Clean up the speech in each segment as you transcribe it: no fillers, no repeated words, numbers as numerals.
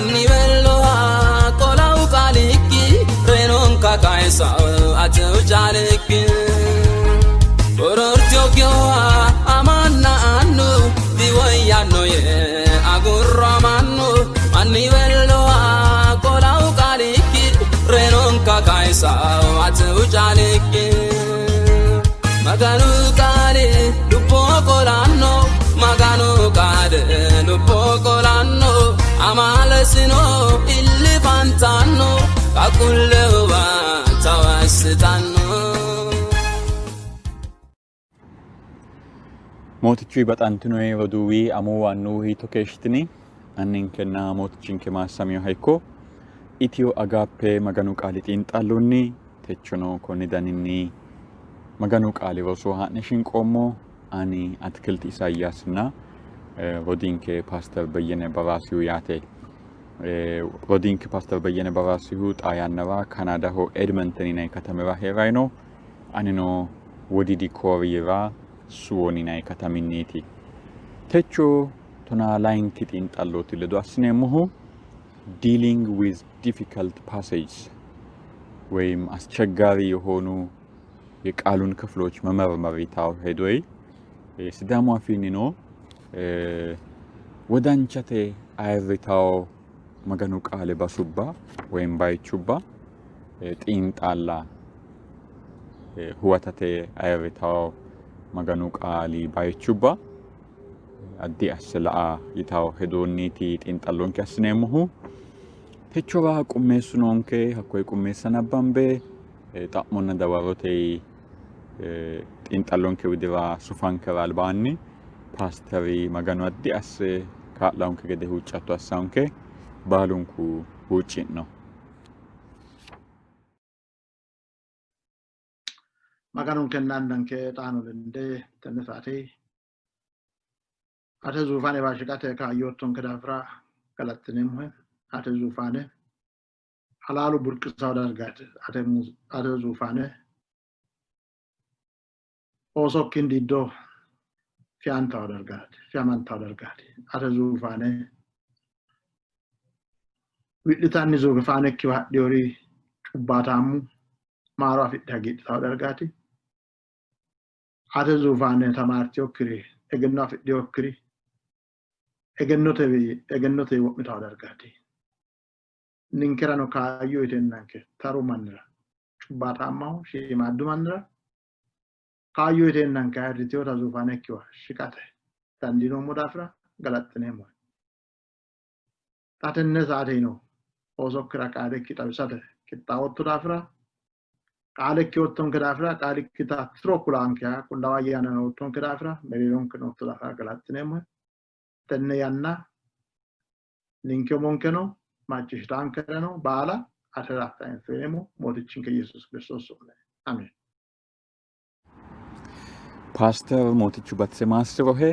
Anniweelloha qolau qaalikki reenonka kayisa atew caalikki Borortiyokkiha amanna annu diwoyyanno yee agurro amannu Anniweelloha qolau qaalikki reenonka kayisa atew caalikki Maganu qaali lubbo qolanno Maganu qaale lubbo qolanno amaalesino illifantanno qaaqquullewa tawassitanno. Mootichu baxantinoe roduuwi amuwu annuwu hiitto keeshshitini? Anninkenna mootichinke maassaminoha ikko. Itiyo Agaappe Maganu qaali xiinxallonni techono konni daninni Maganu qaali roso haa'ne shinqoommo. Ani Atikilti Isayyasinna rodiinke Paaster Beyyene Baraasihu yaate. Rodiinke Paaster Beyyene Baraasihu xaa yannara Kanaadaho Edmonton yinanni katamira hee'ranni no. Anino Wodiidi Kooriyira Suwon yinanni kataminniiti. Techo 12 xiinxallooti ledo assineemmohu Dealing with Difficult Passages ወይም አስቸጋሪ የሆኑ የቃሉን ክፍሎች መመርመር ይታው ሄዶይ ሲዳሙ afiinnino wodanchate ayirritawo Maganu qaale basubba ወይም bayichubba xiinxalla huwatate ayirritawo Maganu qaali bayichubba addi asse la'a yitawo hedoonniiti xiinxallonke assineemmohu. Techora qummeessu noonke, hakkoye qummeessa nabbambe xa'monna dawarote xiinxallonke widira sufankera albaanni paasteri Maganu addi asse kaa'laonke gede huuccatto assaonke baalunku huucci'no. Maganonkenna Annanke xaano lende tenne saate ate zuufaanewa shiqate kaayyoottonke daafira galaxxineemmohe. Ate zuufaane halaalu burqisawo dargaati. Ate zuufaane oosokki hindiiddo fiantawo dargaati, fiamantawo dargaati. Ate zuufaane wi'litanni zuufaanekkiwa hadhiyori cubbaataammu maaro afidhe hagiidhitawo dargaati. Ate zuufaane tamaartiyokkiri egenno afidhiyokkiri egennote wo'mitawo dargaati. Ninkerano kaayyo uyitennanke taru mannira cubbaataammaho shiimaaddu mannira kaayyo uyiteennanke ayirritiyota zuufaanekkiwa shiqate dandiinoommo daafira galaxxineemmohe. Xa tenne saate yino oosokkira qaalekki xawisate qixxaawotto daafira qaalekki oottonke daafira qaalikkita tiro kulankeha Qullaawa Ayyaana oottonke daafira mereeronke nootto daafira galaxxineemmohe. Tenne yanna ninke umonkeno macciishshitankereno baala atera sayinseemmo Mootichinke Yesuus Kiristoos su'minni. Ameen. Paaster Mootichu Batse maassirohe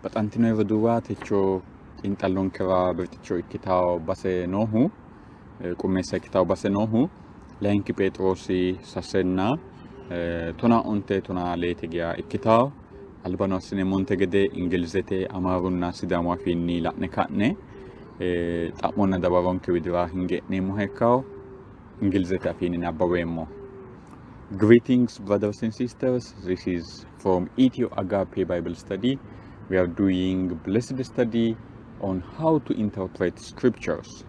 baxantino roduuwa techo xiinxallonkera birxicho ikkitawo base noohu qummeessa ikkitawo base noohu layinki Pheexiroosi sasenna 15 12 geya ikkitawo albano assineemmonte gede Ingilizete, Amaarunna Sidaamu afiinni la'ne ka'ne xa'monna dawaronke widira hinge e'neemmoha ikkawo Ingilizete afiinni nabbaweemmo. Greetings, brothers and sisters. This is from Ethio Agape Bible Study. We are doing blessed study on how to interpret scriptures.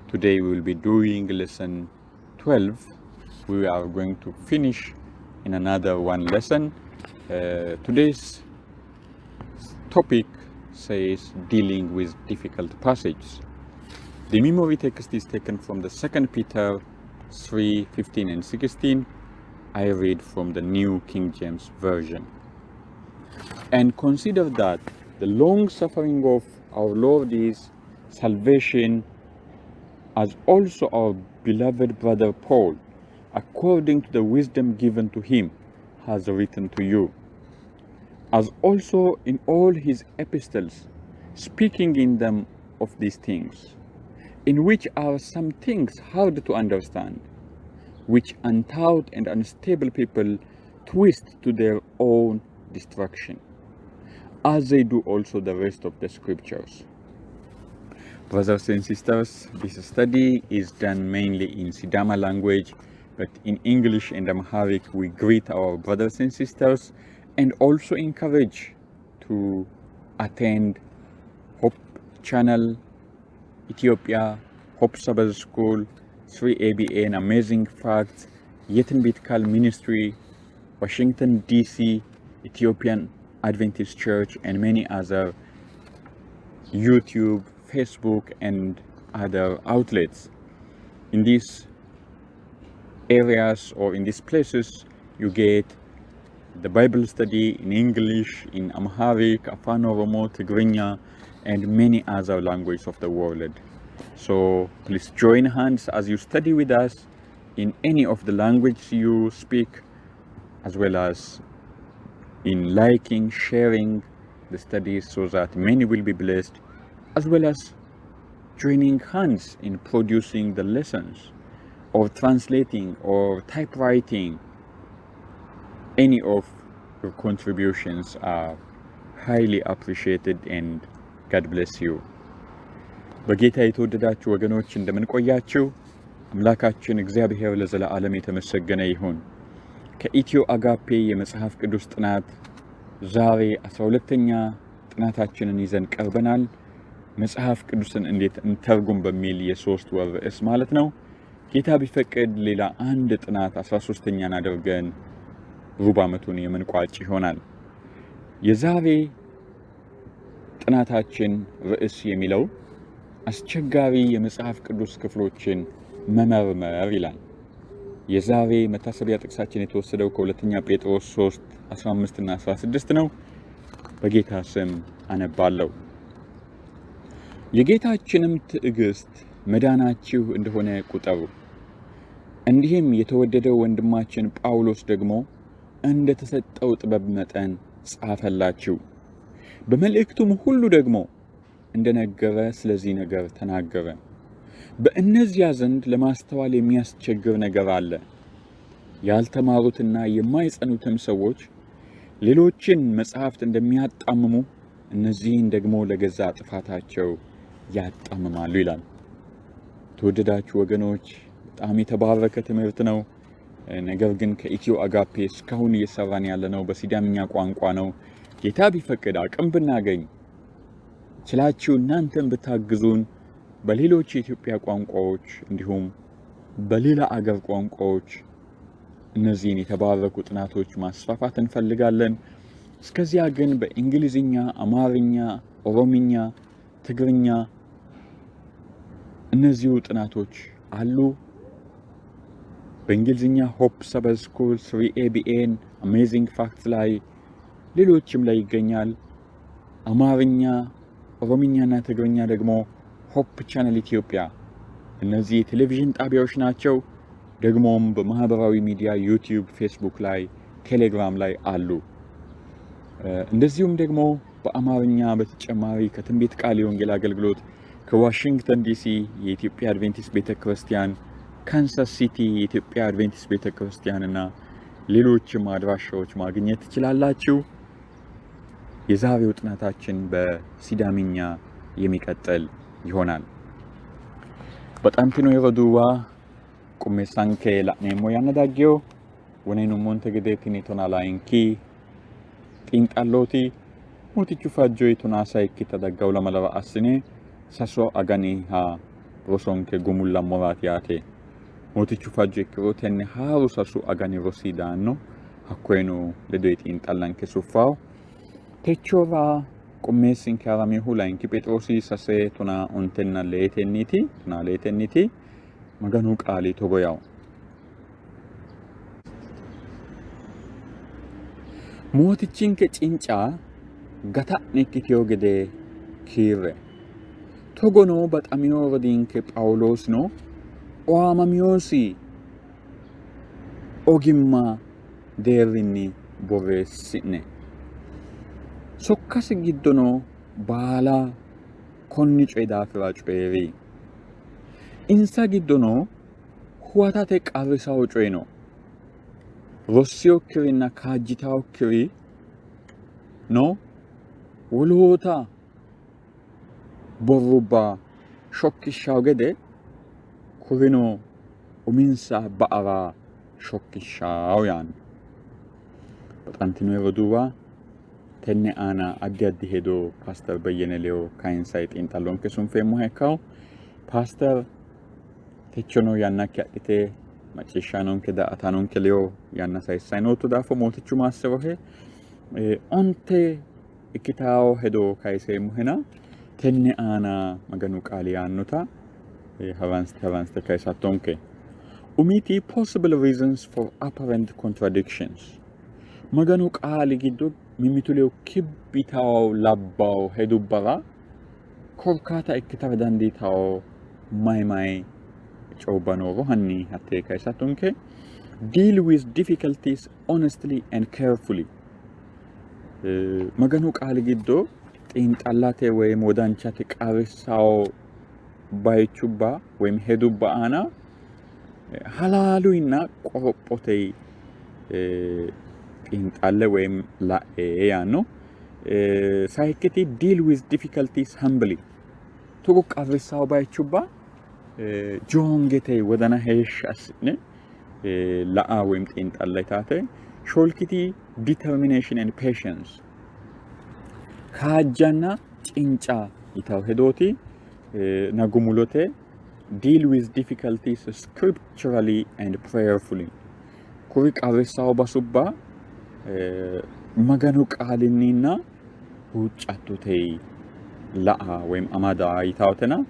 Today we will be doing lesson 12. We are going to finish in another one lesson. Today's topic says dealing with difficult passages. The memory text is taken from the 2 Peter 3:15 and 16. I read from the New King James Version. And consider that the long suffering of our Lord is salvation, as also our beloved brother Paul, according to the wisdom given to him, has written to you, as also in all his epistles, speaking in them of these things, in which are some things hard to understand, which untaught and unstable people twist to their own destruction, as they do also the rest of the scriptures. Brothers and sisters, this study is done mainly in Sidama language, but in English and Amharic we greet our brothers and sisters and also encourage to attend Hope Channel Ethiopia, Hope Sabbath School, 3ABN, Amazing Facts, Yetinbit Kal Ministry, Washington DC, Ethiopian Adventist Church, and many other YouTube, Facebook, and other outlets. In these areas or in these places, you get the Bible study in English, in Amharic, Afan Oromo, Tigrinya, and many other languages of the world. So please join hands as you study with us in any of the language you speak, as well as in liking, sharing the studies so that many will be blessed, as well as joining hands in producing the lessons or translating or typewriting. Any of your contributions are highly appreciated and God bless you. በጌታ የተወደዳችሁ ወገኖች እንደምን ቆያችሁ? አምላካችን እግዚአብሔር ለዘለዓለም የተመሰገነ ይሁን። ከኢትዮ አጋፔ የመጽሐፍ ቅዱስ ጥናት ዛሬ 12ኛ ጥናታችንን ይዘን ቀርበናል። መጽሐፍ ቅዱስን እንዴት እንተርጉም በሚል የ3 ወር ርዕስ ማለት ነው። ጌታ ቢፈቅድ ሌላ አንድ ጥናት 13ኛን አድርገን ሩብ ዓመቱን የምንቋጭ ይሆናል። የዛሬ ጥናታችን ርዕስ የሚለው አስቸጋሪ የመጽሐፍ ቅዱስ ክፍሎችን መመርመር ይላል። የዛሬ መታሰቢያ ጥቅሳችን የተወሰደው ከሁለተኛ ጴጥሮስ 3 15 እና 16 ነው። በጌታ ስም አነባለሁ። የጌታችንም ትዕግስት መዳናችሁ እንደሆነ ቁጠሩ። እንዲህም የተወደደው ወንድማችን ጳውሎስ ደግሞ እንደ ተሰጠው ጥበብ መጠን ጻፈላችሁ። በመልእክቱም ሁሉ ደግሞ እንደነገረ ስለዚህ ነገር ተናገረ። በእነዚያ ዘንድ ለማስተዋል የሚያስቸግር ነገር አለ። ያልተማሩትና የማይጸኑትም ሰዎች ሌሎችን መጻሕፍት እንደሚያጣምሙ እነዚህን ደግሞ ለገዛ ጥፋታቸው ያጣምማሉ ይላል። ተወደዳችሁ ወገኖች፣ በጣም የተባረከ ትምህርት ነው። ነገር ግን ከኢትዮ አጋፔ እስካሁን እየሰራን ያለነው በሲዳምኛ ቋንቋ ነው። ጌታ ቢፈቅድ አቅም ብናገኝ ችላችሁ እናንተን ብታግዙን በሌሎች የኢትዮጵያ ቋንቋዎች እንዲሁም በሌላ አገር ቋንቋዎች እነዚህን የተባረኩ ጥናቶች ማስፋፋት እንፈልጋለን። እስከዚያ ግን በእንግሊዝኛ፣ አማርኛ፣ ኦሮምኛ፣ ትግርኛ እነዚሁ ጥናቶች አሉ። በእንግሊዝኛ Hope Sabbath School፣ 3ABN፣ Amazing Facts ላይ ሌሎችም ላይ ይገኛል። አማርኛ፣ ኦሮምኛና ትግርኛ ደግሞ Hope Channel ኢትዮጵያ፣ እነዚህ የቴሌቪዥን ጣቢያዎች ናቸው። ደግሞም በማህበራዊ ሚዲያ YouTube፣ Facebook ላይ፣ ቴሌግራም ላይ አሉ። እንደዚሁም ደግሞ በአማርኛ በተጨማሪ ከትንቢት ቃል የወንጌል አገልግሎት፣ ከዋሽንግተን ዲሲ የኢትዮጵያ አድቬንቲስት ቤተ ክርስቲያን፣ ካንሳስ ሲቲ የኢትዮጵያ አድቬንቲስት ቤተ ክርስቲያን እና ሌሎችም አድራሻዎች ማግኘት ትችላላችሁ። የዛሬው ጥናታችን በሲዳምኛ የሚቀጥል ይሆናል። Baxantino roduuwa, qummeessanke la'neemmo yanna daggino. Wonenummonte gede tini 12 xiinxallooti. Mootichu fajjoyi 16ta daggawu lamalara assine sasu aganiha rosonke gumullammoraati yaate. Mootichu fajjo ikkiro tenne haaru 3 agani rosi daanno, hakkoyeno ledoyi xiinxallanke suffawo. Techora qummeessinke haramihu layinki Pheexiroosi sase tonaa ontenna leetenniiti 12tenniiti. Maganu qaali togo yawo. Mootichinke cinca gata'ne ikkiteyo gede kiirre. Togono baxamino rodiinke Phaawuloosino owaamaminosi ogimma deerrinni borreessi'ne. Sokkasi giddono baala konni coyi daafira coyi'ri. Insa giddono huwatate qarrisawo coyi no. Rossiyokkirinna kaajjitawokkiri no. Woloota borrubba shokkishshawo gede kurino uminsa ba'ara shokkishshawo yaanno. Baxantino roduuwa, tenne aana addi addi hedo Paaster Beyyene ledo kayinsayi xiinxallonke sunfeemmoha ikkawo. Paaster, techono yannakki adhite macciishshaanonke daa''ataanonke ledo yanna sayissanni nootto daafo Mootichu maassi'rohe. Onte ikkitawo hedo kayiseemmohena tenne aana Maganu qaali yaannota haransite haransite kayisattonke. Umiti possible reasons for apparent contradictions. Maganu qaali giddo mimmitu ledo kibbitawo labbawo hedubbara korkaata ikkitara dandiitawo mayi mayi coyubba nooro hanni hattee kayisattonke. Deal with difficulties honestly and carefully. Maganu qaali giddo xiinxallate woyim wodanchate qarrissawo bayichubba woyim hedubba aana halaaluyinna qorophote xiinxalle woyim la'e yaanno. Sayikkiti deal with difficulties humbly. Togo qarrissawo bayichubba joongete wodana heeshshi assi'ne la'a woyim xiinxalla yitaate. Shoolkiti determination and patience. Kaajjanna cinca yitawo hedooti. Na gumulote deal with difficulties scripturally and prayerfully. Kuri qarrissawo basubba Maganu qaalinninna huuccattote la'a woyim amada yitawotena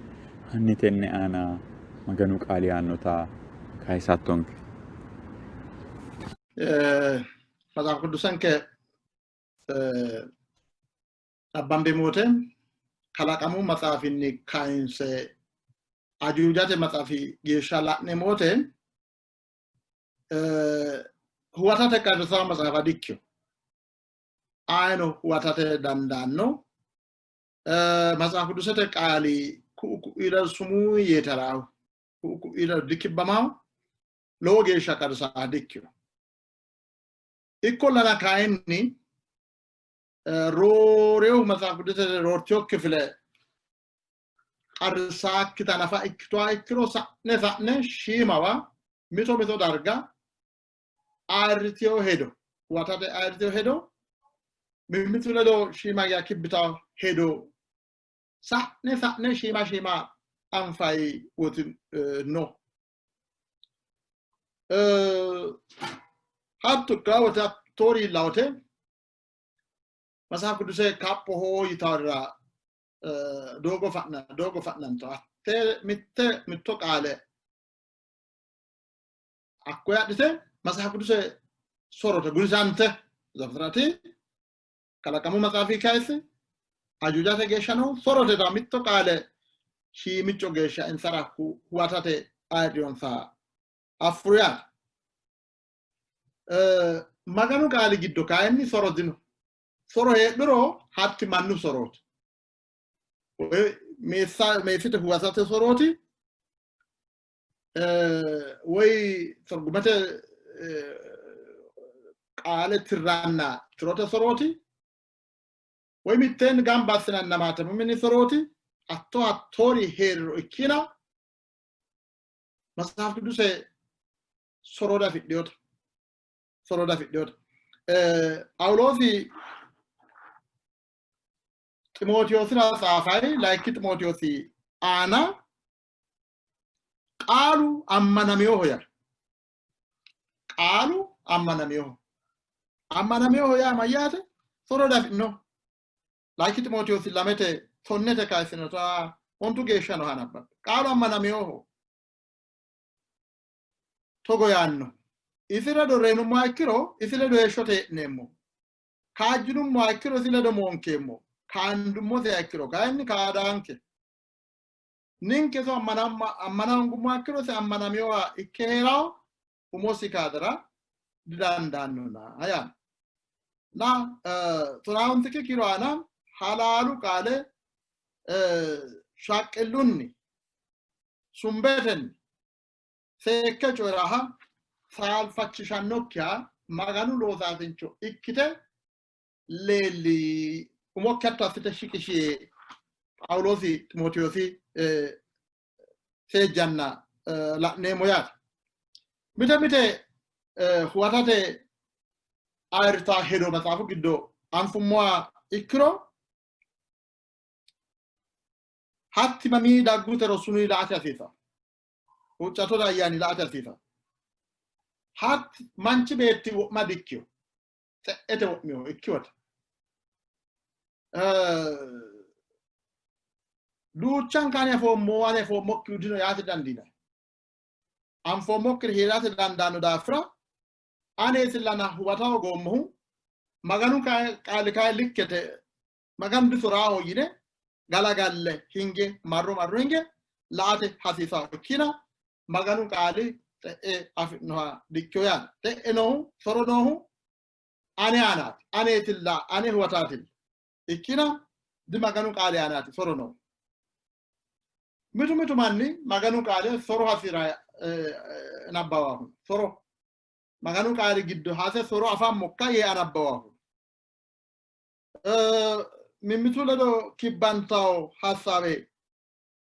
hanni tenne aana Maganu qaali yaannota kayisattonke. Maxaafa Qiddusenke nabbambeemmo wote kalaqamu maxaafinni kayinse ajuujate maxaafi geeshsha la'neemmo wote huwatate qarrisanno maxaafa dikkino. Ayino huwatate dandaanno. Maxaafa Qidduusete qaali ku'u ku'uyira sumuu yee taraahu, ku'u ku'uyira dikibbamaho, lowo geeshsha qarrisannoha dikkino. Ikkollana kayinni roorehu Maxaafa Qidduusete roortino kifile qarrisaakkita nafa ikkituha ikkiro sa'ne sa'ne shiimawa mito mito darga ayirritino hedo huwatate ayirritino hedo mimmitu ledo shiima geya kibbitawo hedo sa'ne sa'ne shiima shiima anfayi woti no. Hatto ikka wote hattoori iilla wote Matsaaf Qiduse kaphoho yitaworira doogo fa'na doogo fa'nanto hatte mitte mitto qaale hakkoye adhite Matsaaf Qiduse sorote gudisante Zafixirati kalaqamu maxaafi kayise ajuujate geeshsha no sorote da mitto qaale shiimicho geeshsha insara huwatate ayirriyonsa affuru yaate. Maganu qaali giddo kayinni soro dino. Soro heedhuro hatti mannu sorooti. Woy meessite huwatate sorooti. Woy torgumate qaale tirranna tirote sorooti. Woy mitteenni gamba assinanna maatamu mini sorooti. Hatto hattoori hee'riro ikkina Matsaaf Qiduse soro dafidhinota. Soro dafidhinota. Phaawuloosi Ximootiyoosira tsaafay layinki Ximootiyoosi aana qaalu ammanaminoho yaa. Qaalu ammanaminoho. Ammanaminoho yaa mayyaate? Soro dafidhino. Layinki Ximootiyoosi lamete tonnete kayissinota ontu geeshsha no hanabbabbe. Qaalu ammanaminoho. Togo yaanno. Isi ledo reyinummoha ikkiro isi ledo heeshshote hee'neemmo. Kaajjinummoha ikkiro isi ledo moonkeemmo. Kaandummosiha ikkiro kayinni kaadaanke. Ninke iso ammana hoongummoha ikkiro isi ammanaminoha ikke hee'rawo umosi kaadara didandaannona yaanno. Na tonaauntikki kiiro aana halaalu qaale shaqqillunni sumbetenni seekke coyi'raha saalfachishannokkiha Maganu loosaasincho ikkite leelli. Umokki hatto assite shiqishi yee Phaawuloosi Ximootewoosi seejjanna la'neemmo yaate. Mite mite huwatate ayirrita hedo maxaafu giddo anfummoha ikkiro hatti mamii daggutero sunii la''ate hasiisanno. Huuccattote ayyaani la''ate hasiisanno. Hatti manchi beetti wo'ma dikkino. Xe'ete wo'mino ikkiwata. Duuchanka ani afoommo ani afoommokkihu dino yaate dandiinanni. Anfoommokkiri hee'rate dandaanno daafira aneetillana huwata hoogoommohu Maganu qaali kayi likkete Maganu disoraho yine galagalle hinge marro marro hinge la''ate hasiisanno ikkina Maganu qaali xe'e afi'noha dikkino yaate. Xe'e noohu soro noohu ane aanaati, aneetilla, ane huwataatilla ikkina di Maganu qaali aanaati soro noohu. Mitu mitu manni Maganu qaale soro hasi'ra nabbawahu soro Maganu qaali giddo hase soro afammokka yee anabbawahu. Mimmitu ledo kibbantawo hasaawe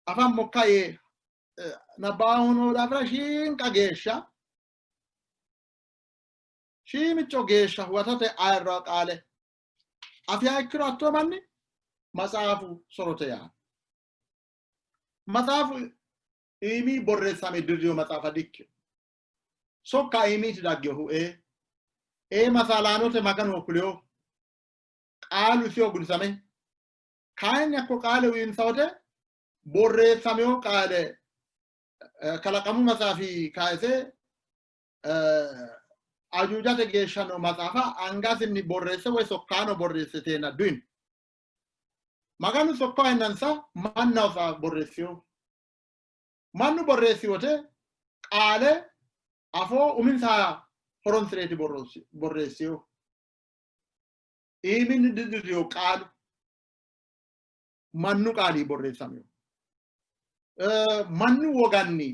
afammokka yee nabbawahu noo daafira shiinqa geeshsha shiimicho geeshsha huwatate ayirra qaale afiha ikkiro hattoo manni matsaafu sorote yaanno. Matsaafu iimi borreessame dirrino matsaafa dikkino. Sokka iimiiti dagginohu ee. Ee masaalaanote Maganoho kulino. Qaalu isiho gudisame. Kayinni hakko qaale uyinsa wote borreessamino qaale kalaqamu matsaafi kayise ajuujate geeshsha noo maxaafa angasinni borreesse woy sokkaano borreessiteenna duhino. Maganu sokko ayinnansa mannaho borreessino. Mannu borreessi wote qaale afoo uminsa horonsi'reeti borreessino. Iiminni didirrino qaalu mannu qaali borreessamino. Mannu woganni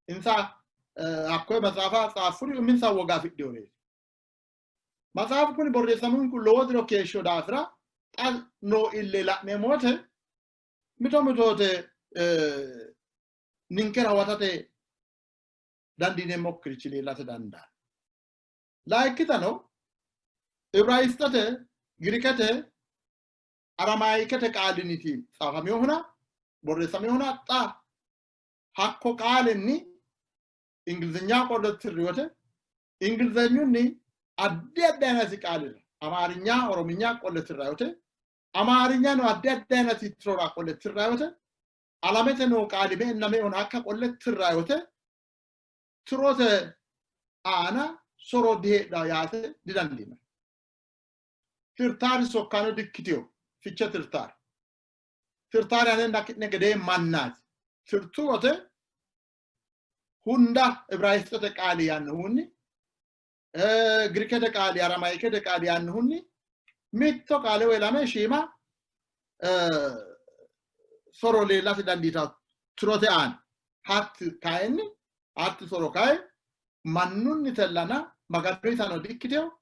insa hakkoye maxaafa xaaffuri uminsa woga afidhinoreeti. Maxaafu kuni borreessamunku lowo diro keeshshino daafira xa noo ille la'neemmo wote mito mitoote ninkera huwatate dandiineemmokkirichi leellate dandaanno. Layikkitano Ibraayisxete, Girikete, Aramayikete qaalinniiti xaafaminohuna borreessaminohuna xa hakko qaalinni Ingilizinya qolle tirri wote Ingilizenyunni addi addi aynati qaalira Amaarinya, Orominya qolle tirra wote Amaarinyano addi addi aynati tirora qolle tirra wote alamete noo qaali me'enna me'ona hakka qolle tirra wote tirote aana soro diheedhanno yaate didandiinanni. Tirtaari sokkaano dikkitino, fiche tirtaari. Tirtaari anenna ki'ne gedee mannaati. Tirtu wote hunda Ibraayisxete qaali yaannohunni Girikete qaali Aramayikete qaali yaannohunni mitto qaale woy lame shiima soro leellate dandiitanno tirote aana. Hatti kayinni hatti soro kayi mannunnitellana Maganunnitano dikkitino.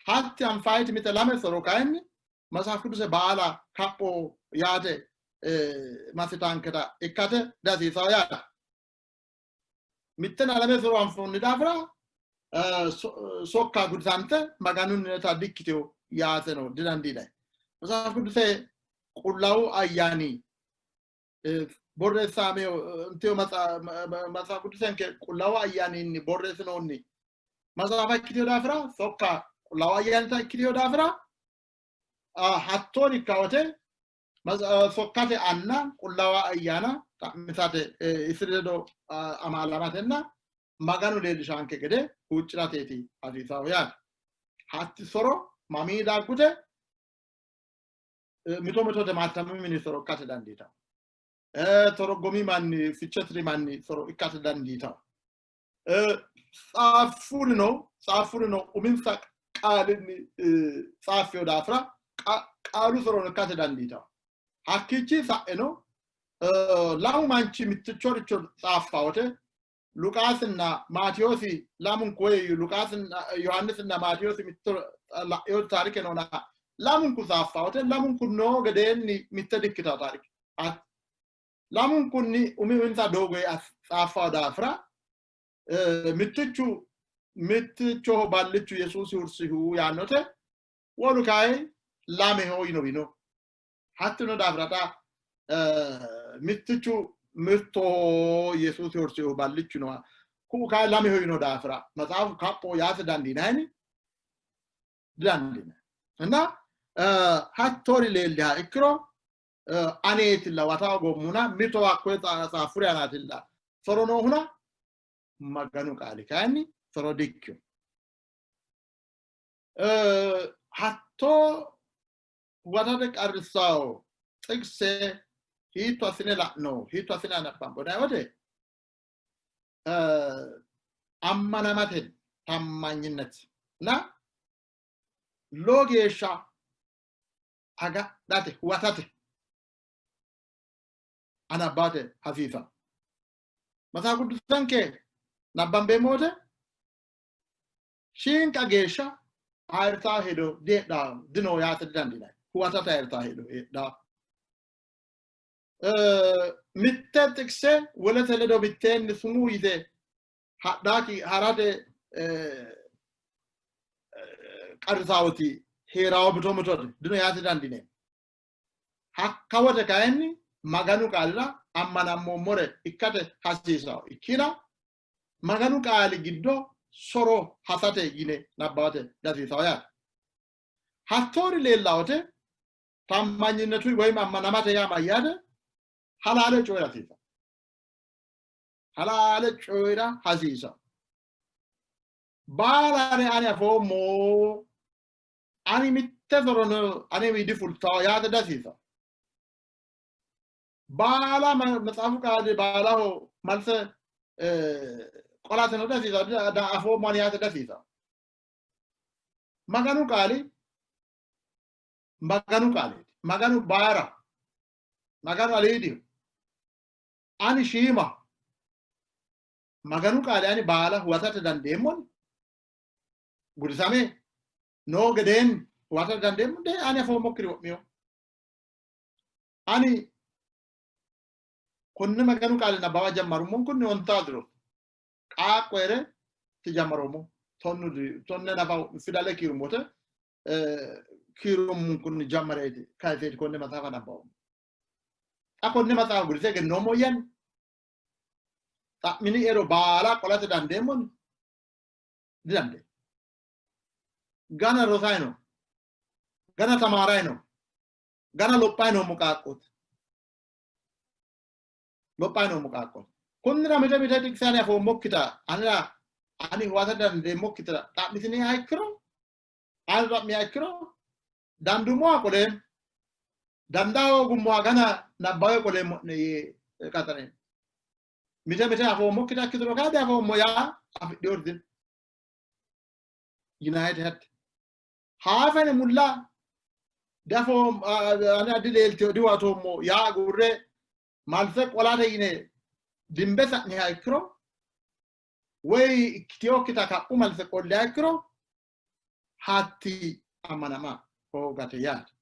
Hatti anfayiti mite lame soro kayinni Matsaaf Qiduse baala kapho yaate massitaanketa ikkate dihasiisanno yaate. Mittena lame soro anfoonni daafira sokka gudisante Maganunnita dikkitino yaateno didandiinanni. Matsaaf Qiduse Qullaawu Ayyaani borreessaameo inteo Matsaaf Qiddusenke Qullaawu Ayyaaninni borreessinoonni matsaafa ikkitino daafira sokka Qullaawu Ayyaanita ikkitino daafira hattoon ikka wote sokkate anna Qullaawa Ayyaana xa'misate isi ledo amaalamatenna Maganu leellishaanke gede huucci'rateeti hasiisahu yaate. Hatti soro mamii daggute mito mitote maattami mini soro ikkate dandiitanno. Toroggomi manni fichetri manni soro ikkate dandiitanno. Tsaaffurino tsaaffurino uminsa qaalinni tsaaffino daafira qaalu sorono ikkate dandiitanno. Hakkiichi sa'eno lamu manchi mittichoricho tsaaffa wote Luqaasinna Maatiyoosi lamunku woy Luqaasinna Yohaannisinna Maatiyoosi mitto la'ino taarike noona lamunku saaffa wote lamunku noo gedeenni mitte dikkita taarike. Lamunkunni umi uminsa doogo xaaffawo daafira mittichu mittichoho ballichu Yesuusi hursihu yaannote, wolu kayi lameho yinowi no. Hattino daafira xa mittichu mittoho Yesuusi hursihu ballichu noha, ku'u kayi lameho yino daafira maxaafu kapho yaate dandiinanni didandiinanni. እና hattoori leelliha ikkiro aneetilla wata hogommuna mitowa hakkoye tsaaffuri anaatilla soro noohuna Maganu qaali kayinni soro dikkino. Hattoo huwatate qarrissawo xiqise hiitto assine la'no, hiitto assine anabbambo yinanni wote ammanamate tammanyinnet na lowo geeshsha agadhate huwatate anabbate hasiisanno. Maxaafu Qiddusanke nabbambeemmo wote shiinqa geeshsha ayirritaa hedo diheedhanno dino yaate didandiinanni. Huwatate ayirritaa hedo heedhanno. Mitte xiqise wolete ledo mitteenni sumuu yite hadhaaki harate qarrisaawoti hee'rawo mito mitote dino yaate dandiineemmo. Hakka wote kayinni Maganu qaalira ammanammoommore ikkate hasiisanno. Ikkina Maganu qaali giddo soro hasate yine nabbawate dihasiisanno yaate. Hattoori leella wote taammanyinetu woyim ammanamate yaa mayyaate? Halaale coyi'ra hasiisanno. Halaale coyi'ra hasiisanno. Baalare ani afoommo ani mitte sorono anewi difultawo yaate dihasiisanno. Baala maxaafu qaali baalaho malse qolateno dihasiisanno, afoommo ani yaate dihasiisanno. Maganu qaali Maganu qaaleeti. Maganu bayira. Maganu aliidiho. Ani shiima. Maganu qaali ani baala huwatate dandeemmoni? Gudisame noo gedeenni huwatate dandeemmo? De ani afoommokkiri wo'miyo. Ani konne Maganu qaale nabbawa jammarummonkunni ontaa diro qaaqqo hee're ti jammaroommo. Tonnu tonne nafa fidale kiirummote kiirummunkunni jammareeti kayiseeti konne maxaafa nabbawummo. Xa konne maxaafa gudise egennoommo yanni xa'mini ero baala qolate dandeemmoni? Didandeemmo. Gana rosayi no, gana tamaarayi no, gana lophayi noommo qaaqqooti. Lophayi noommo qaaqqooti. Kunnira mite mite xiqise ani afoommokkita anera ani huwata dandeemmokkita xa'mitiniha ikkiro ani xa'miha ikkiro danduummoha qoleemmo. Dandaa hoogummoha gana nabbawe qoleemmo'ne yee qaxareemmo. Mite mite afoommokkita ikkituro kaa diafoommo yaa afidhinori dino. Yinaayiti hatte. Haafane mulla dafoom ani addi leelteo diwatoommo yaa agurre malse qolate yine dimbe sa'niha ikkiro woy ikkiteyokkita kaphu malse qolliha ikkiro hatti ammanama hoogate yaate.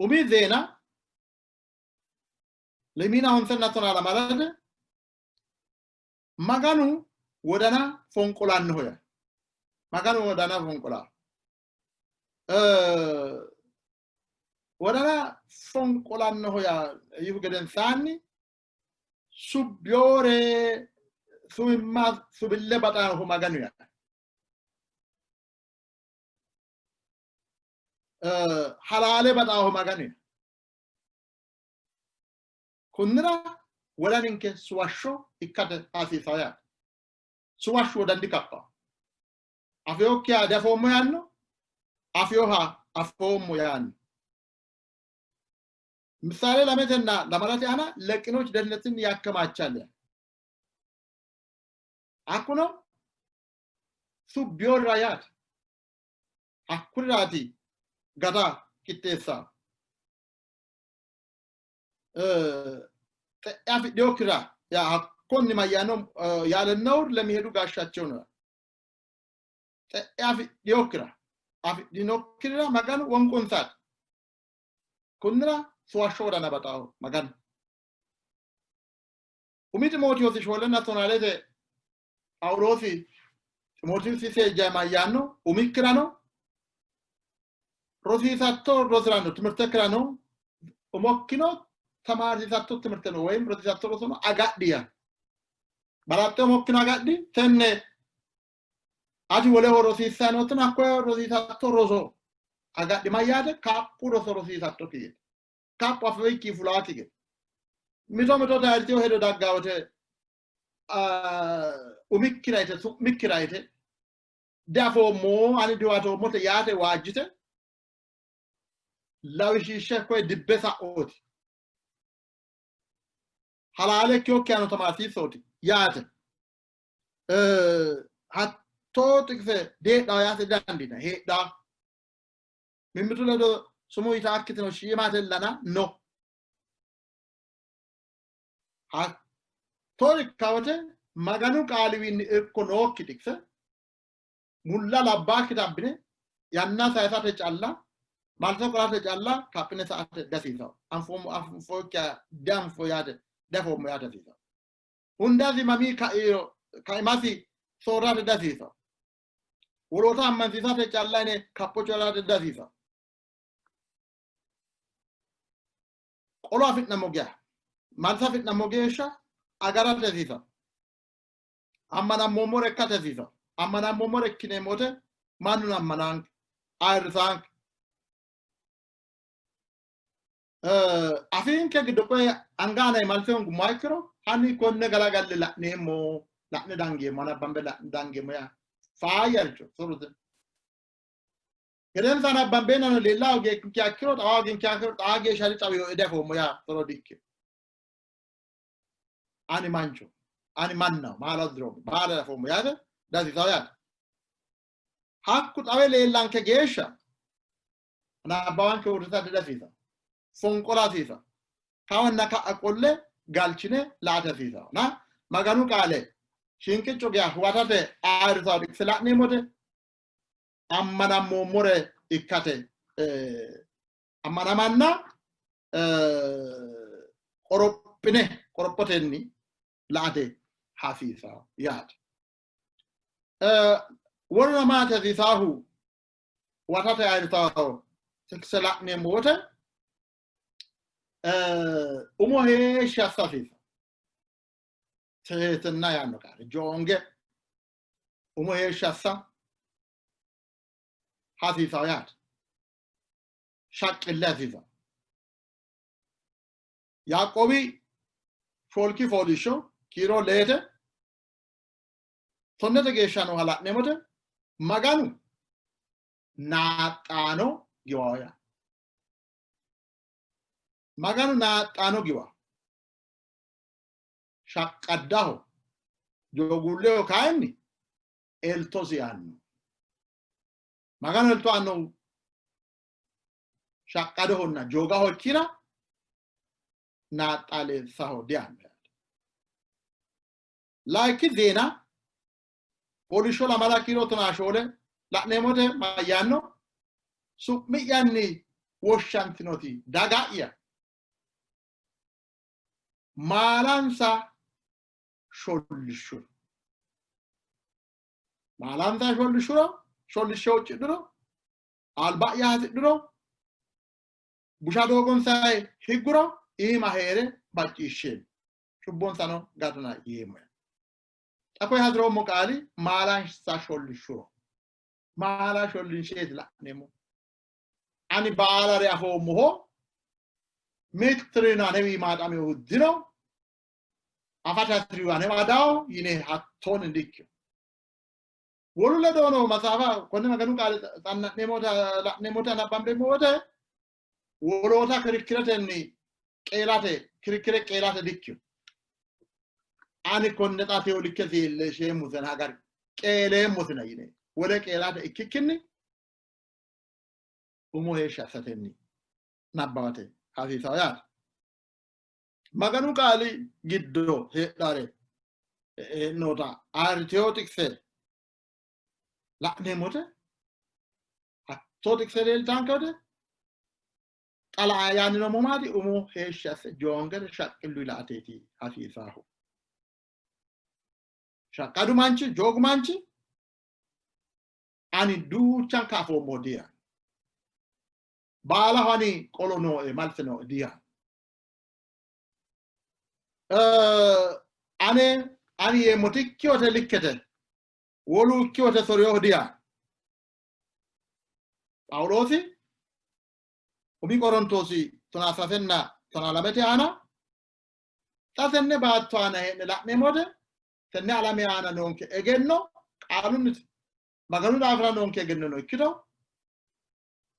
Umi zeena lemiina honsenna tonaa lamalate Maganu wodana fonqolannoho yaa. Maganu wodana fonqolanno. Wodana fonqolannoho yaa yihu gedensaanni subbiyoore suwimma subille baxaanohu Maganu yaa. Halaale baxaahu Maganu yaa. Kunnira wodaninke suwashsho ikkate hasiisanno yaate. Suwashshu wodan dikaphawo. Afiyokkiha diafoommo yaanno, afiyoha afoommo yaanno. ምሳሌ lametenna lamalate aana ለቅኖች ደህንነትን ያከማቻል። Hakkuno subbiyorra yaate. Hakkuriraati gata qixxeessa. Afidhinokkira yaa hakkonni mayyaano ያለ ነውር ለሚሄዱ ጋሻቸው ነው። Afidhinokkira afidhinokkira Maganu wonqonsaati. Kunnira Suwashsho wodana baxaaho Maganu. Umi Ximootewoosi shoolenna tonaalete Phaawuloosi Ximootewoosi seejjayi mayyaanno? Umikkirano rosiisatto rosirano timirtekkirano umokkino tamaarsiisatto timirteno woyim rosiisatto rosono agadhi yaa. Balaxxe umokkino agadhi tenne ati woleho rosiissanni noottina hakkoye rosiisatto roso agadhi mayyaate kaphu roso rosiisattokki gede kaphu afiikki fulaakki gede mito mito tayirtino hedo daggaa wote umikkira yite su'mikkira yite diafoommo ani diwatoommote yaate waajjite lawishshiishshe koye dibbe sa'ooti halaale ikkinokkihano tamaarsiissooti yaate hattoo xiqise diheedhaa yaate dandiina heedhaa mimmitu ledo sumuu yitaakkitino shiimatellana no hattoo ikka wote Maganu qaaliwiinni irko nookki xiqise mulla labbaakkita abbine yanna sayisate calla malto qolate calla kaphine sa''ate dihasiisanno. Anfoommo anfookkiha dianfo yaate diafoommo yaate hasiisanno. Hundasi mamii kairo kaimasi soorrate dihasiisanno. Woloota ammansiisate calla yine kapho coyi'rate dihasiisanno. Qolo afi'nammo geya malsa afi'nammo geeshsha agarate hasiisanno. Ammanammoommore ikkate hasiisanno. Ammanammoommore ikkineemmo wote mannuno ammanaanke, ayirrisaanke. Afiinke giddo qoye anga aana malse hongummoha ikkiro hanni konne galagalle la'neemmo, la'ne dangeemmo, anabbambe la'ne dangeemmo yaa faayyaricho so'rote. Gedensa anabbambeennano leella hooginkeha ikkiro, xawa hooginkeha ikkiro xaa geeshsha dixawinoe diafoommo yaa so'ro dikkino. Ani mancho, ani mannaho, maala uddiroommo, baala afoommo yaate dihasiisanno yaate. Hakku xawe leellanke geeshsha nabbawanke uurrisa dihasiisanno. Fonqola hasiisanno. Kawanna ka'a qolle galchine laate hasiisanno. Na Maganu qaale shinqicco geya huwatate ayirrisawo xiqise la'neemmote ammanammoommore ikkate ammanamanna qorophine qorophotenni la''ate hasiisanno yaate. Woluno maati hasiisaahu huwatate ayirrisawo xiqise la'neemmo wote umo heeshshi assa hasiisanno. Tihitinna yaanno qaali joonge umo heeshshi assa hasiisawo yaate. Shaqqille hasiisanno. Yaaqoobi shoolki fooliishsho kiiro leete tonnete geeshsha nooha la'neemmote Maganu naaxxaano giwawo yaa. Maganu naaxxaano giwa. Shaqqaddaho jooguulleho kayinni eltosi aanno. Maganu elto aannohu shaqqadohonna joogaho ikkina naaxxaleessaho diyaanno yaate. Layikki zeena fooliishsho lamala kiiro tonaa shoole la'neemmote mayyaanno? Su'mi'yanni woshshantinoti daga'ya maalansa shollishshuro maalansa shollishshuro shollishshe huuccidhuro alba'ya hasidhuro busha doogonsa higguro iima hee're macciishsheemmo cubbonsano gatona yeemmo. Xa koye hasi'roommo qaali maalansa shollishshuro maala shollinsheeti la'neemmo. Ani baalare afoommoho mitturino anewii maaxaminohu dino afate hasi'rihu anewa dawo yine hattoonni dikkino. Wolu ledono maxaafa konne Maganu qaale xanna'neemmota la'neemmota nabbambeemmo wote woloota kirikkiretenni qeelate kirikkire qeelate dikkino. Ani konne xa teyo likke leellisheemmosena agari qeeleemmosena yine wole qeelate ikkikkinni umo heeshshi assatenni nabbawate hasiisawo yaate. Maganu qaali giddo heedhare noota ayirriteyo xiqise la'neemmote hattoo xiqise leeltanke wote Xa la'a yaanni noommo maati umo heeshshi asse joongete shaqqillu la''ateeti hasiisaahu. Shaqqadu manchi, joogu manchi ani duuchanka afoommo diyaanno. Baalaho ani qolo nooe, malse nooe diyaanno. Ane ani yeemmoti ikkiwote likkete, wolu ikkiwote soriyoho diyaanno. Phaawuloosi umi Qorontoosi tonaa sasenna tonaa lamete aana xa tenne baatto aana hee'ne la'neemmo wote tenne alame aana noonke egenno qaalunniti Maganu daafira noonke egennono ikkito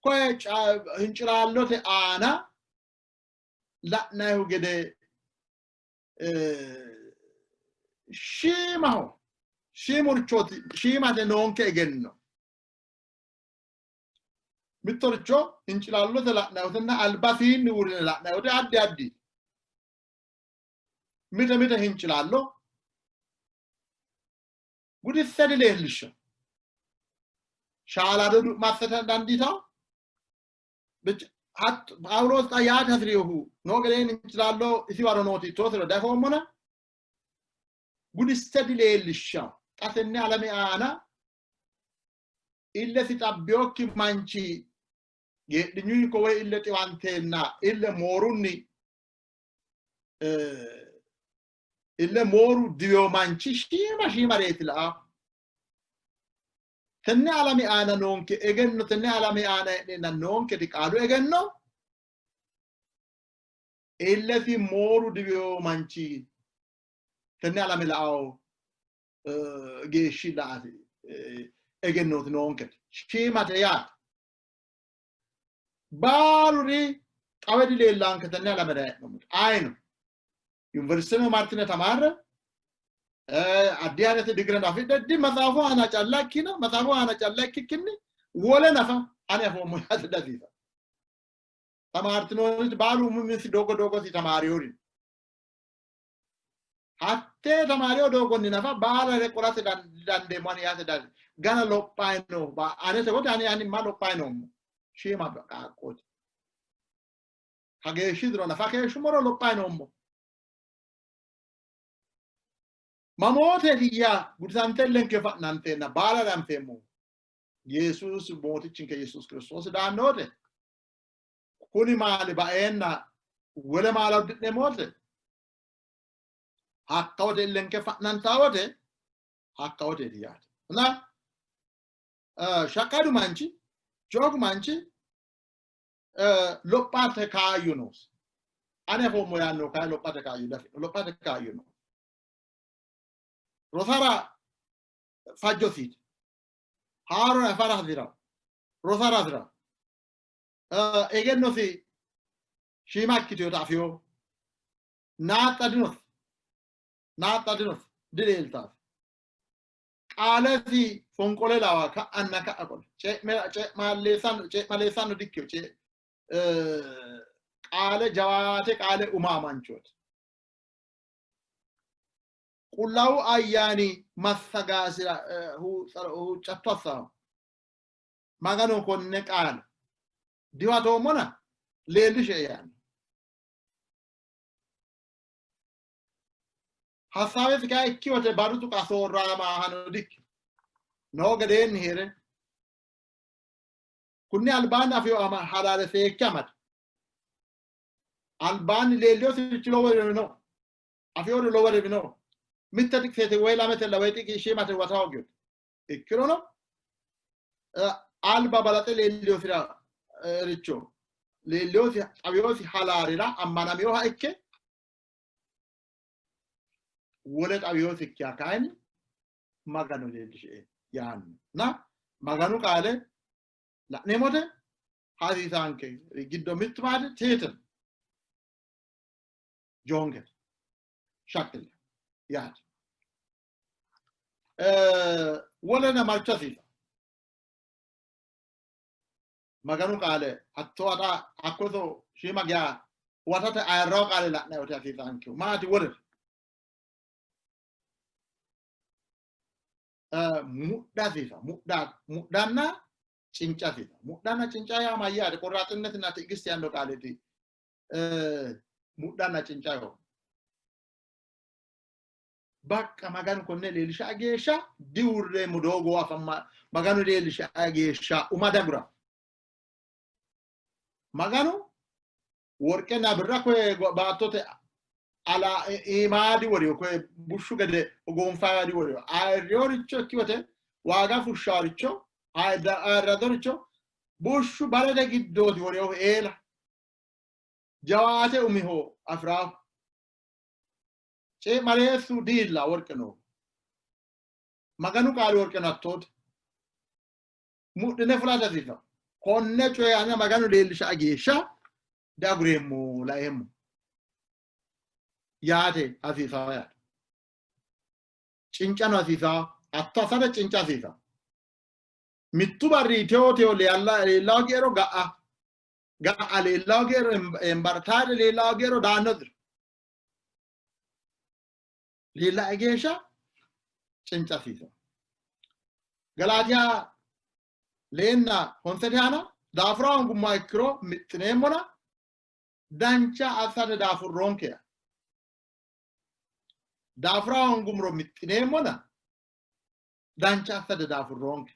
koye hincilaallote aana la'nayihu gede shiimaho shiimurichooti shiimate noonke egenno mittoricho hincilaallote la'nayihutenna albasiinni uurrine la'nayihu addi addi mite mite hincilaallo gudisse dileellishsha shaalado du'ma assite dandiitawo Phaawuloos xa yaate hasi'rinohu noo gedeenni hincilaallo isi waro nooti ittoosiro dafoommona gudisse dileellishsha xa tenne alame aana illesi xabbiyokki manchi geedhinyunni ikko woy ille xiwanteenna ille moorunni ille mooru diwiyo manchi shiima shiimareeti la'a. Tenne alame aana noonke egenno, tenne alame aana hee'neenna noonketi qaalu egenno illesi mooru diwiyo manchi tenne alame la'ao geeshshi la'ate egennooti noonkete. Shiimate yaate. Baaluri xawe dileellaanke tenne alamera hee'noommote. Ayino yuniversiteno martine tamaarre addi aynete digireno afidhe di maxaafu aana calla ikkina maxaafu aana calla ikkikkinni wole nafa ani afoommo yaate dasiisa. Tamaartinoonniti baalu umiminsi doogo doogosi tamaariyori. Hattee tamaariyo doogonni nafa baalare qolate dandeemmo ani yaate dasi. Gana lophayi no anete wote ani ani ma lophayi noommo shiima qaaqqooti. Kageeshshi diro nafa keeshshummoro lophayi noommo. Mamooteeti yaa gudisante illenke fa'nanteenna baalare anfeemmohu. Yesuusi Mootichinke Yesuusi Kiristoosi daanno wote kuni maali baeenna wole maala uddi'neemmo wote hakka wote illenke fa'nantaa wote hakka woteeti yaate. Na shaqqadu manchi joogu manchi lophate kaayyo noosi. Ani afoommo yaanno kayi lophate kaayyo dafi'no lophate kaayyo no. Rosara fajjosiiti. Haaro afara hasi'ra. Rosara hasi'ra. Egennosi shiima ikkitinota afiyo. Naaxxa dinosi. Naaxxa dinosi. Dileeltaasi. Qaalesi fonqole lawa ka'anna ka'a qole. Cee'maleessanno dikkiyo. Qaale jawaate qaale umaa manchooti. Qullaawu ayyaani massagaasira huuccatto assanno. Maganu konne qaale diwatoommona leellishe yaanno. Hassaawesi kayi ikki wote barru tuqa soorraama hano dikki. Noo gedeenni hee're kunni albaanni afiyo ama halaale seekke amade. Albaanni leelliyosirichi lowori no. Afiyori lowori no. Mitte xiqisete woy lametella woy xiqi shiimate huwata hoogiyote. Ikkirono alba balaxe leelliyosira richo leelliyosi xawiyosi halaalira ammanaminoha ikke wole xawiyosikkiha kayinni Maganu leellishie yaanno. Na Maganu qaale la'neemmote hasiisaanke giddo mittu maati tiitin joongete shaqqille yaate. Wolena marcho hasiisa. Maganu qaale hatto adha hakko iso shiima geya huwatate ayirrawo qaale la'nanni wote hasiisaankehu maati wolere? Mudha hasiisa. Mudha mudhanna Cinca hasiisa. Mudhanna cinca yaa mayyaate? Qorraaxinnetinna ti'igist yaanno qaaleeti. Mudhanna cinca yoo. Bakka Maganu konne leellisha geeshsha diuurreemmo doogo afamma Maganu leellisha geeshsha uma dagura. Maganu worqenna birra koye baattote ala iimaa diworiyo koye bushshu gede goonfaawa diworiyo ayirriyoricho ikkiwote waaga fushshaaricho ayirradoricho bushshu barete giddooti woriyohu eela jawaate umiho afiraahu cee'maleessu diilla worqe noohu Maganu qaali worqe no hattoote mudhine fulate hasiisanno. Konne coye ane Maganu leellisha geeshsha diagureemmo laeemmo yaate hasiisanno yaate. Cincano hasiisanno. Hatto assate cinca hasiisanno. Mittu barri teyo teyo leellao geero ga'a ga'a leellao geero embartaade leellao geero daanno diro. Leellae geeshsha cinca hasiisanno. Galaatiya leenna honsete aana daafura hoongummoha ikkiro mixxineemmona dancha assate daafurroonke. Daafura hoongummoro mixxineemmona dancha assate daafurroonke.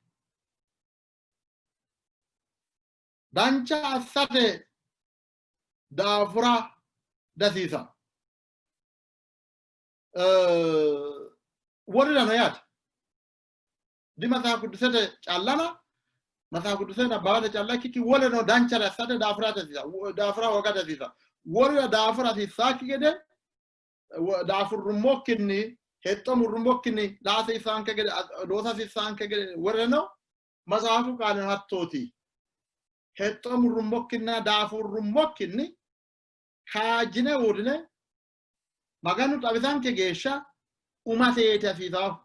Dancha assate daafura dasiisanno. Wolirano yaate. Di Maxaafa Qidduusete callana Maxaafa Qidduuse nabbawate calla ikkikki woleno danchare assate daafurate hasiisa daafura hoogate hasiisa. Wolira daafura hasiissaakki gede daafurrummokkinni hexxo murrummokkinni laa hasiissaanke gede loosa hasiissaanke gede woleno Maxaafu qaalino hattooti. Hexxo murrummokkinna daafurrummokkinni kaajjine uurrine Maganu xawisanke geeshsha umateeti hasiisaahu.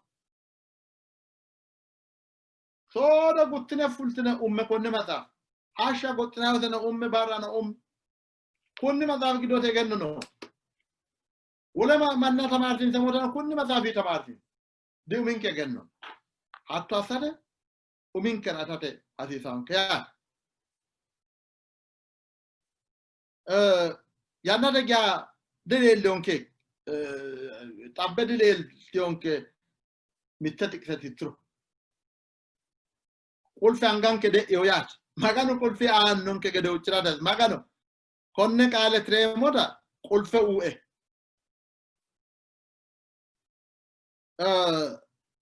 Soodo guttine fultine umme konne maxaafa. Hashsha goxxinanni woteno umme, barrano umme. Kunni maxaafi giddooti egenno no. Wole manna tamaarsiinseemmo woteno kunni maxaafi tamaarsiinse. Di uminke egenno. Hatto assate uminkera atate hasiisaanke yaate. Yannate geya dileelliyonke xabbe dileeltiyonke mitte xiqise tittiro. Qulfe anganke de'eyo yaate. Maganu qulfe aannonke gede huucci'rate. Maganu konne qaale tireemmota qulfe uue.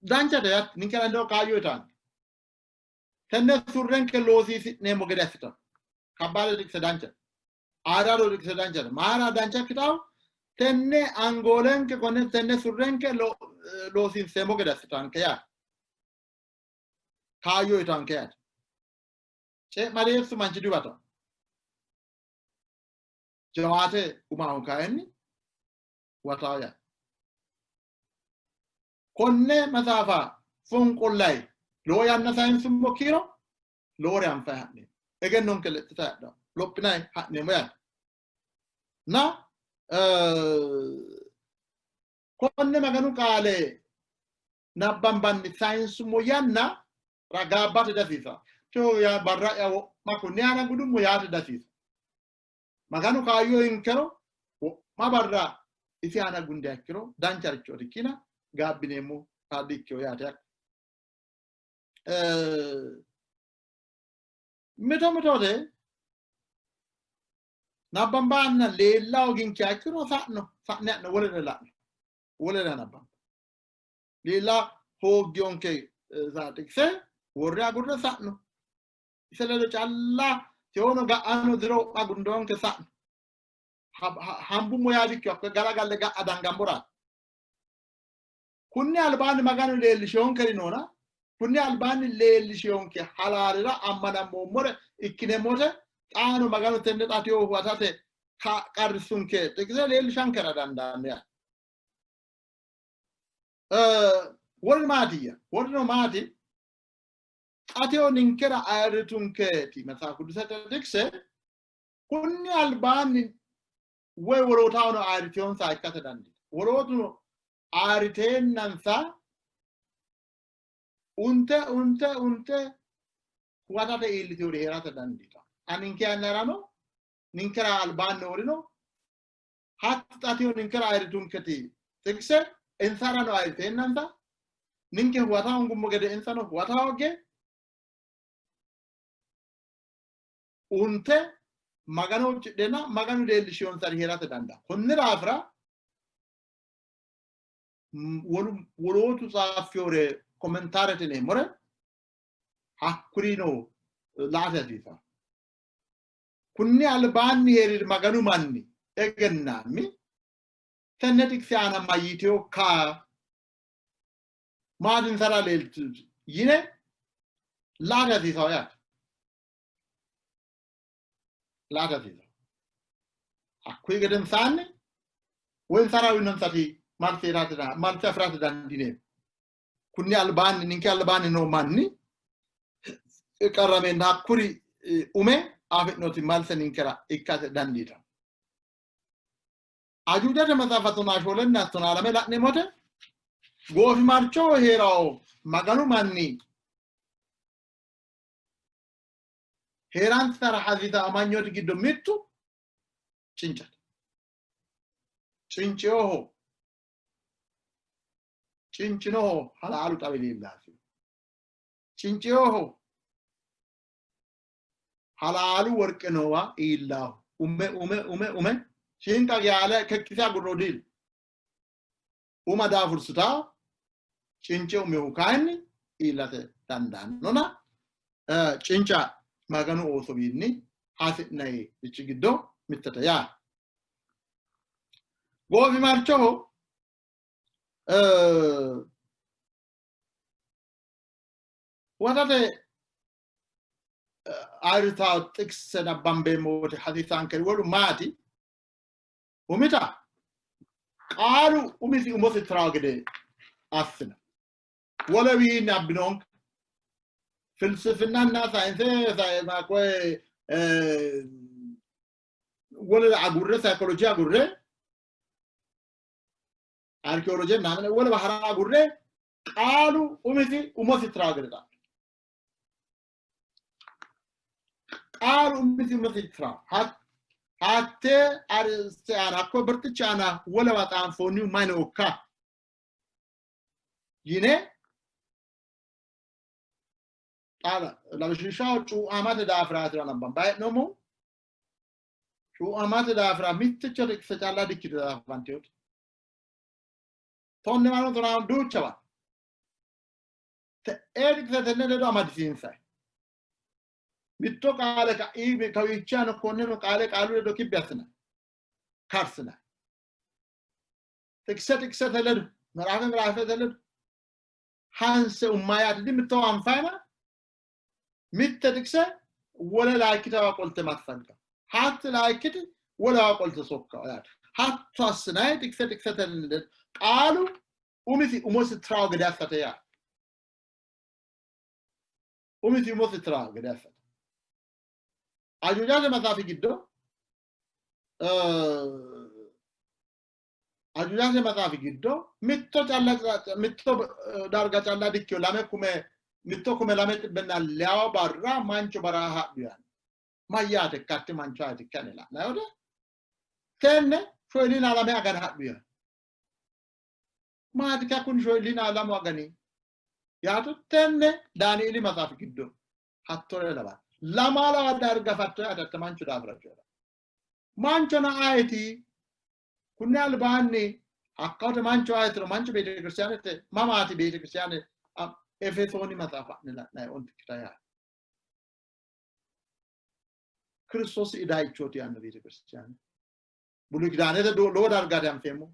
Danchate yaate. Ninkera noo kaayyo yitanno. Tenne surrenke loosiisi'neemmo gede assitanno. Kabbaade xiqise danchate. Ayirrado xiqise danchate. Mayira dancha ikkitawo? Tenne angoolenke konne tenne surrenke loosiinseemmo gede assitanke yaate. Kaayyo uyitanke yaate. Cee'maleessu manchi dihuwata. Jawaate umahu kayinni huwatawo yaate. Konne maxaafa fonqollayi lowo yanna sayinsummo kiiro lowore anfayi ha'neemmo. Egennonke lexxitayi hadhanno. Lophinayi ha'neemmo yaate. Na konne Maganu qaale nabbambanni sayinsummo yanna ragaabbate dasiisa. Teyo yaa barra'ya wo'ma kunni aana gudummo yaate dasiisa. Maganu kaayyo inkero wo'ma barra isi aana gundiha ikkiro dancharichooti ikkina gaabbineemmo kaaddi ikkiyo yaate. Mito mitote nabbambaanna leella hooginkeha ikkiro sa'no sa'ne ha'no wolere la'no wolere nabbambo leella hooggiyonke xiqise worre agurre sa'no ise ledo calla tewono ga'ano diro wo'ma gundoonke sa'no hambummo yaa dikkiyo hakkoye galagalle ga'a dangamboraati. Kunni albaanni Maganu leellishiyonkeri noona, kunni albaanni leellishiyonke halaalira ammanammoommore ikkineemmote xaano Maganu tenne xateyo huwatate qarrissunke xiqise leellishankera dandaanno yaate. Worri maatiyya? Worrino maati? Xateyo ninkera ayirritunkeeti Maxaafu Qidduusete xiqise kunni albaanni woy wolootahono ayirritiyonsa ikkate dandiita. Wolootuno ayirriteennansa unte unte unte Huwatate iillitewori hee'rate dandiitanno. Xa ninke yannarano ninkera albaanni noorino hatti xateyo ninkera ayirritunketi xiqise insarano ayirriteennansa ninke huwata hoongummo gede insano huwata hoogge unte Magano huuccidheenna Maganu leellishiyonsari hee'rate dandaanno. Konni daafira wolootu tsaaffiyore kommentaarete yineemmore hakkurino la''ate hasiisanno. Kunni albaanni hee'riri Maganu manni egennaammi tenne xiqise aana mayyiteyokka maatinsara leeltu yine la''ate hasiisanno yaate. La''ate hasiisanno. Hakkuyi gedensaanni woy insara uyinonsati malse afi'rate dandiineemmo. Kunni albaanni ninke albaanni noo manni qarrameenna hakkuri ume afi'noti malse ninkera ikkase dandiitanno. Ajuujate maxaafa tonaa shoolenna tonaa lame la'neemmote goofimarchoho hee'rawo Maganu manni hee'ransara hasiisa amanyooti giddo mittu cincate. Cinceoho cincinoho halaalu xawe leellasi. Cinceoho halaalu worqe noowa iillaahu. Ume ume ume ume shiinqa geyaale kekkise agurro diil. Uma daafursuta cince umihu kayinni iillate dandaannona cinca Maganu oosowiinni hasi'nayi richi giddo mittete yaa. Goofimarchoho huwatate ayirritaa xiqise nabbambeemmo wote hasiisaankeri wolu maati? Umita qaalu umisi umosi tiraa gede assina. Wolewiinni abbinoonke. Filsifinnanna sayinse koye wole agurre sayikoloji agurre arkiyooloje ምናምን wole hara agurre qaalu umisi umosi tiraa gede xa'me. Qaalu umisi umosi tiraa. Hattee ariste aana hakko birxichi aana wolewa xaanfoonnihu mayi nookka yine lawishshaho cuuamate daafiraatira nabbambayi hee'noommohu cuuamate daafira mitticho xiqise calla dikkite daafantinote. Tonne mano tonaa duuchawa. Te'ee xiqise tenne ledo amadisiinsay. Mitto qaale ka'i kawiichano konneno qaale qaalu ledo kibbi assina. Karsina. Xiqise xiqisete ledo muraafe muraafete ledo hanse ummayaati di mittowa anfayina mitte xiqise wole laakkitawa qolte massagga. Hatti laakkiti wolewa qolte sokka yaate. Hatto assinayi xiqise xiqisete ledo qaalu umisi umosi tirawo gede assate yaate. Umisi umosi tirawo gede assate. Ajuujate maxaafi giddo Ajuujate maxaafi giddo mitto calla mitto darga calla dikkino lame kume mitto kume lame xibbenna leyawo barra mancho baraha hadhu yaanno. Mayyaate ikkatti mancho ayeti ikkane la'nanni wote tenne shoyilina lame agana hadhu yaanno. Maati ka kuni shoyilina lamu agani yaatu tenne Daanieeli maxaafi giddo hattore lawanno. Lamala darga fatto yaate hatte mancho daafira coyi'ranno. Manchono ayeti? Kunni albaanni hakkawote mancho ayetiro mancho beetekiristiyaanete mamaati beetekiristiyaane Efesooni maxaafa a'ne la'nanni ontikkita yaate. Kiristoosi idayichooti yaanno beetekiristiyaane. Buluy Kidaanete lowo dargaati anfeemmo.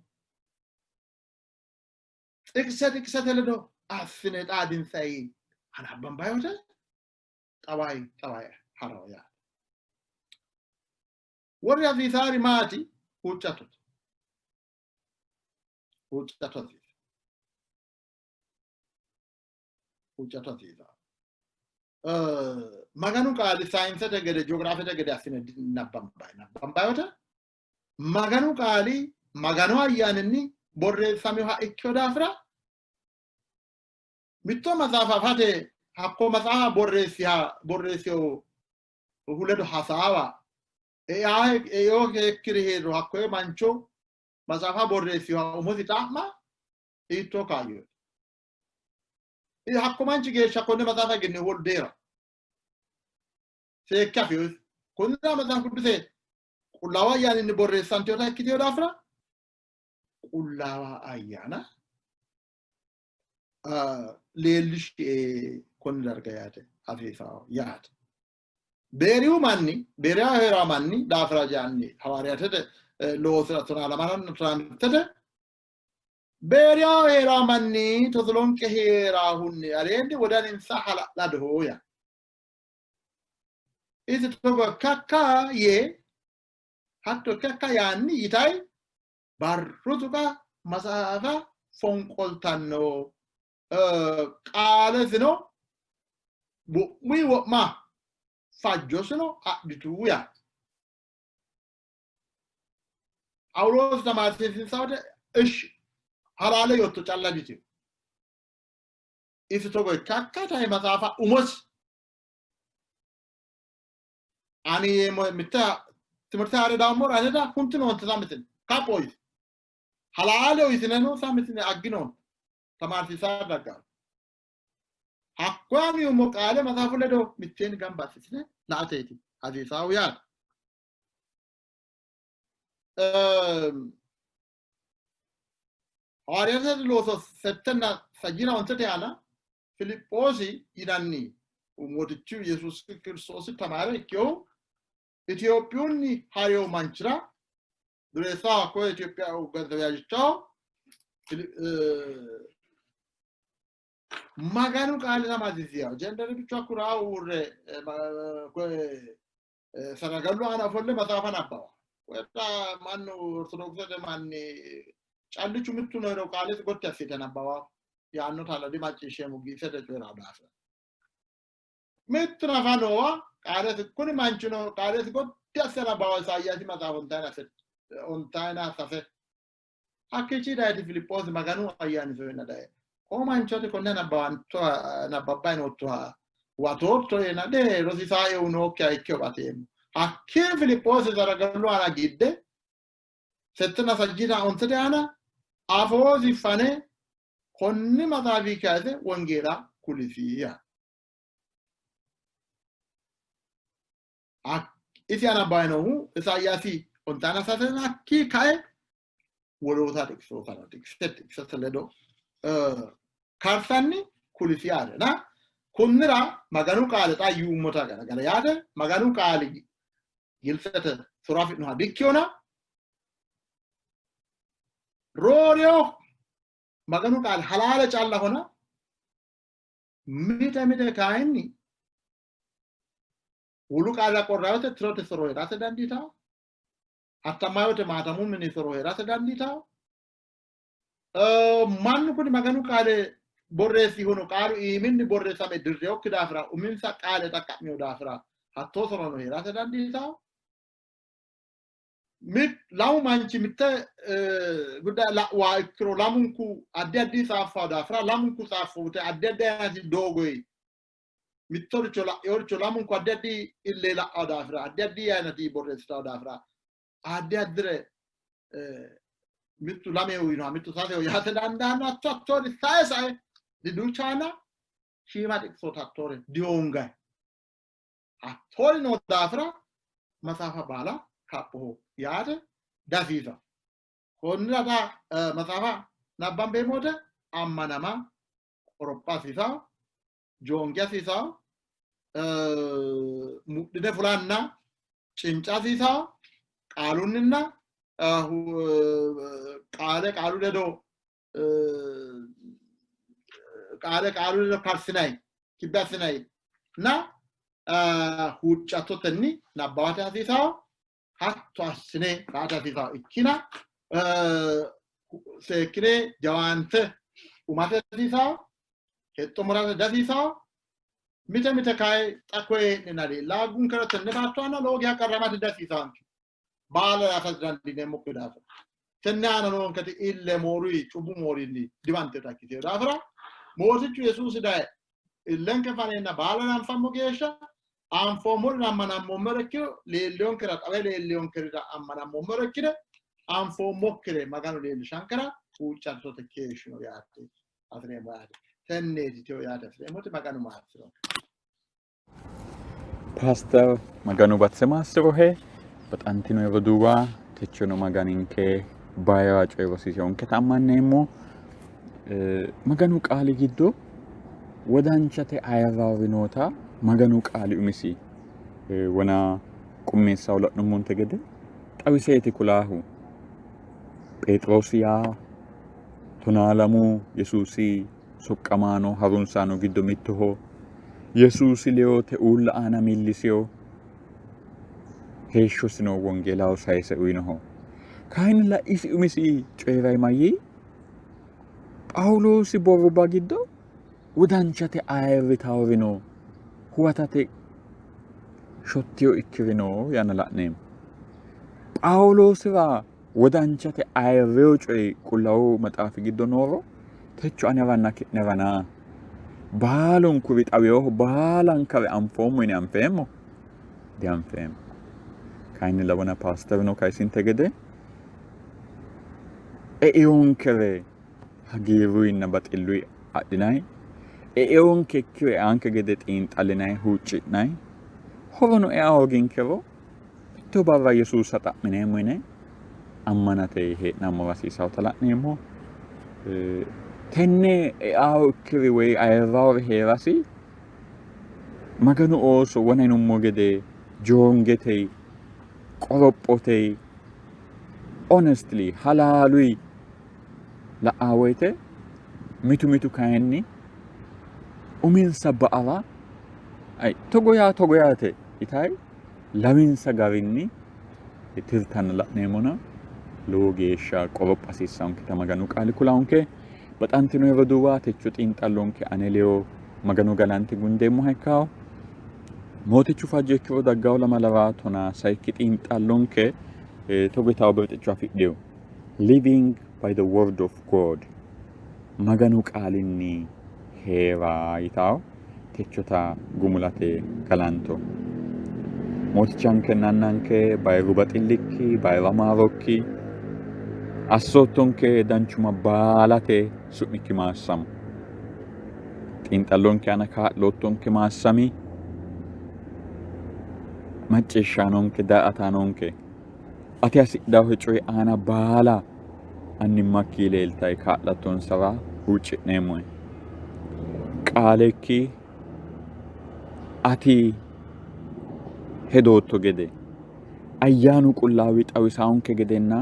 Xiqise xiqisete ledo assine xaadinsayi hanabbanbayote xawayi xawayi harawo yaate. Worri hasiisaari maati? Huuccattote. Huuccatto hasiisa. Huuccatto hasiisa. Maganu qaali sayinsete gede jiogiraafete gede assine nabbambayi nabbambayote Maganu qaali Maganu ayyaaninni borreessaminoha ikkino daafira mitto maxaafa afate Hakko maxaafa borreessiha borreessinohu ledo hasaawa eoo heekkiri hee'riro hakkoye mancho maxaafa borreessiha umosi xa'ma hiittoo kaayyooti? Hakko manchi geeshsha konne maxaafa egenno wolu deera seekke afino. Konnira Maxaafu Qidduuse Qullaawu Ayyaaninni borreessantinota ikkitino daafira Qullaawa Ayyaana leellishie konni darga yaate hasiisawo yaate. Beeriyu manni, Beeriyaho hee'ra manni daafira yaanni hawaariyaatete loosira tonaa lamalanna tonaa mittete Beeriyaho hee'ra manni Tosolonqe hee'rahunni aleenni wodaninsa hala'ladoho yaa. Isi togo kakka yee hatto kakka yaanni yitayi barru tuqa maxaafa fonqoltanno qaalesino wo'muyi wo'ma fajjosino adhitu yaate. Phaawuloosi tamaarsiisinsa wote ishi halaale yootto calla ditino. Isi togo ikkakka tayi maxaafa umosi ani yeemmo mitte timirte haare daammora aneta huntinoonte samitine kapho yite halaaleho yitineno samitine agginoonte tamaarsiisaa daggaano. Hakko ani yuummo qaale maxaafu ledo mitteenni gamba assitine la''ateeti hasiisaahu yaate. Hawaariyaatete looso settenna sajjina ontete aana Filiphoosi yinanni Mootichu Yesuusi Kiristoosi tamaare ikkinohu Itiyophiyunni harino manchira dureessaho hakko Itiyophiya ganzabiyajichaho Maganu qaali tamaarsiisiyaho jendere bichu hakku raa uurre saragallu aana ofolle maxaafa nabbawa. Weta mannu Ortodoksete manni callichu mittu noiro qaalesi gotti assite nabbawa yaannota la dimacciishsheemmo giisete coyi'ra daafira. Mittu nafa noowa qaalesi kuni manchino qaalesi gotti asse nabbawa Isaayyaasi maxaafa 53 ontaayina sase. Hakkiichi dayiti Filiphoosi Maganu ayyaani soyina daye koo manchooti konne nabbawantoha nabbabbayi noottoha huwatootto yeena dee rosiisaehu nookkiha ikke huwateemmo. Hakkii Filiphoosi saragallu aana gidde settenna sajjina ontete aana afoosi fane konni maxaafi kayise wongeela kulisi yaa. Isi anabbayi noohu Isayaasi 53 hakkii kae woloota xiqisootano xiqise xiqisete ledo karsanni kulisi yaate. Na kunnira Maganu qaale xa yuummota gara gara yaate Maganu qaali Giltsete soro afi'noha dikkiyona rooreo Maganu qaali halaale callahona mite mite kayinni wolu qaalira qorrayote tirote soro hee'rase dandiitanno. Attamaayote maatamu mini soro hee'rase dandiitanno. Mannu kuni Maganu qaale borreessihuno qaalu iiminni borreessame dirreokki daafira uminsa qaale xaqqa'mino daafira hattoo sorono hee'rase dandiitanno. Lamu manchi mitte gudda la'wa ikkiro lamunku addi addi tsaaffawo daafira lamunku tsaaffute addi addi ayinati doogoyi mittoricho la'eoricho lamunku addi addi ille la'awo daafira addi addi ayinati borreessitawo daafira addi addire mittu lameho yinoha mittu saseho yaate dandaanno. Hatto hattoori sae sae diduuchaana shiima xiqsoota hattoore dihoongayi. Hattoori noo daafira maxaafa baala kaphoho yaate dasiisa. Konnira xa maxaafa nabbambeemmo wote ammanama qoropha hasiisawo, joonge hasiisawo, mudhine fulanna cinca hasiisawo, qaalunninna qaale qaalu ledo qaale qaalu ledo karsinayi kibbe assinayi na huuccattotenni nabbawate hasiisawo, hatto assine la''ate hasiisawo. Ikkina seekkine jawaante umate hasiisawo, hexxo murate dihasiisawo. Mite mite kayi xa koye hee'ninari laaggunkero tenne baatto aana lowo geya qarramate dihasiisaanke. Baala yaata dandiineemmokki daafira. Tenne aana noonketi ille mooruyi cubbu moorinni diwantinota ikkitino daafira Mootichu Yesuusi daye Illenke faneenna baalare anfammo geeshsha anfoommorira ammanammoommore ikkiro leelliyonkerira xawe leelliyonkerira ammanammoommore ikkine anfoommokkire Maganu leellishankera huuccattote keeshshino yaate afi'reemmo yaate. Tenneeti teyo yaate afi'reemmoti Maganu maassi'ronke. Paaster Maganu batise maassi'rohe. Baxantino roduuwa techono Maganinke bayira coye rosiiseyonketa ammanneemmo. Maganu qaali giddo wodanchate ayirraari noota Maganu qaali umisi wona qummeessaho la'nummonte gede xawiseeti kulaahu. Pheexiroosi yaa 12 Yesuusi soqqamaano harunsaano giddo mittoho. Yesuusi leyote uulla aana millisino, heeshshosino wongeelaho sayise uyinoho. Kayinnilla isi umisi coyi'ray mayyii? Phaawuloosi borrubba giddo wodanchate ayirritawori no, huwatate shottiyo ikkiri no yaanna la'neemmo. Phaawuloosira wodanchate ayirriyo coyi Qullaawu Maxaafi giddo nooro techo aneranna ki'nerana baalunkuri xawinoho, baalankare anfoommo yine anfeemmo? Dianfeemmo. Kayinni lawana paasterino kayisinte gede eionkere hagiirruyinna baxilluyi adhinayi, eionkekkire eanke gede xiinxallinayi, huucci'nayi, horono ea hooginkero mitto barra Yesuusa xa'mineemmo yine ammanate hee'nammora hasiisawota la'neemmo. Tenne eao ikkiri woyi ayirrawori hee'rasi Maganu ooso wona yinummo gede joongete, qorophote, honestly halaaluyi la''a woyite mitu mitu kayinni uminsa ba'ara ay togo yaa togo yaate yitayi lawinsa garinni tirtanna la'neemmona lowo geeshsha qoropha hasiissaanketa Maganu qaali kulaanke. Baxantino roduuwa techo xiinxallonke ane leyo Maganu galante gundeemmoha ikkawo. Mootichu fajjo ikkiro daggawo lamalara 13 xiinxallonke togo yitawo birxicho afidhino. Living by the word of God. Maganu qaalinni hee'ra yitawo techota gumulate galanto. Mootichankenna Annanke bayiru baxillikki, bayira maarokki, assoottonke danchumma baalate su'mikki maassamo. Xiinxallonke aana kaa'loottonke maassami. Macciishshaanonke, daa''ataanonke ati hasidhahe coyi aana baala annimmakki leeltae kaa'lattonsara huucci'neemmohe. Qaalekki ati hedootto gede ayyaanu qullaawi xawisaanke gedenna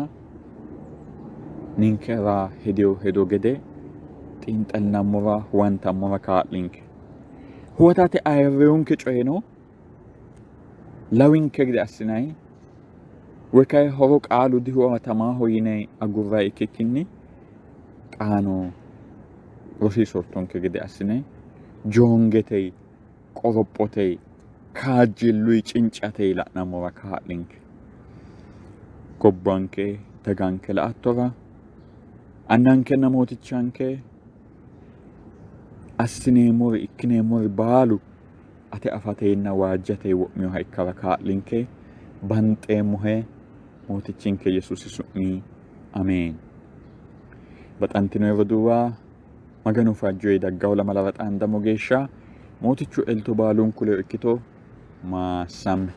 ninkera hedino hedo gede xiinxallinammora huwantammora kaa'linke. Huwatate ayirrinonke coyino lawinke gede assinayi woy kayi horo qaalu dihuwatamaaho yine agurrayi ikkikkinni xaano rosiisoottonke gede assine joongetey, qorophotey, kaajjilluy, cincatey la'nammora kaa'linke. Gobbanke, daganke la''attora annankenna mootichanke assineemmori ikkineemmori baalu ate afateenna waajjate wo'minoha ikkara kaa'linke. Banxeemmohe Mootichinke Yesuusi su'mi ameen. Baxantino roduuwa Maganu fajjoyi daggawo lamalara xaandammo geeshsha Mootichu elto baalunku ledo ikkito. Maassamme.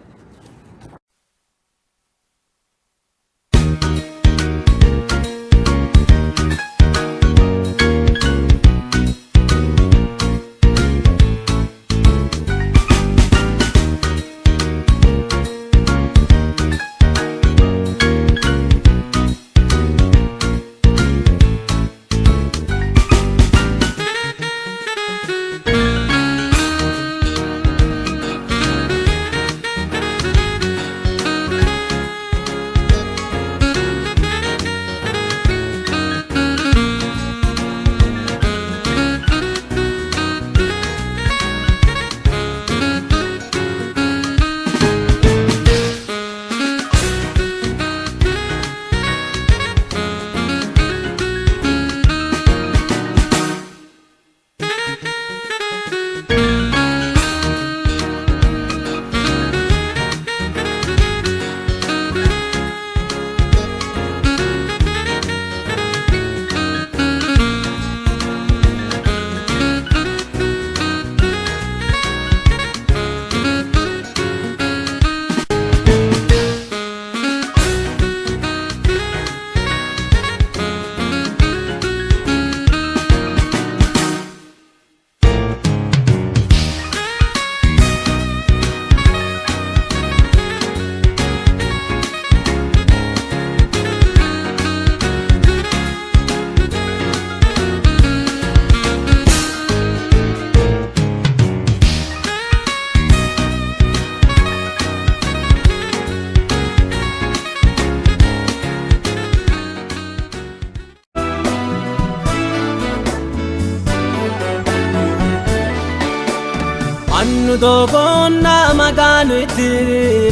Mannu doogonna Maganuti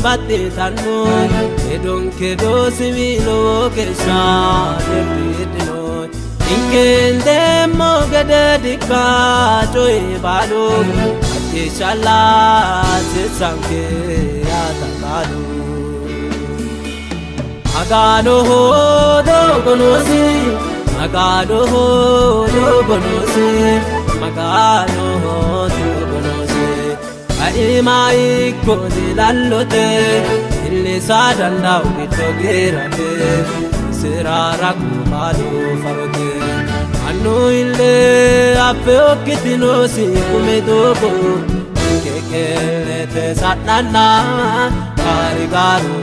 baxxitanno hedonke doosiwi lowo geeshsha dirbidhino ninke hendeemmo gede dikka coyi baalu macciishshalla hasiissanke yaata qaalu. Maganoho doogo noosi Maganoho doogo noosi Maganoho doogo noosi Kaima ikko dilallote illisa danda'u giddo giirate isira ragu baalu farote Mannu ille affe okkitinosi kume doogo kekelete sa'nanna gaarigaru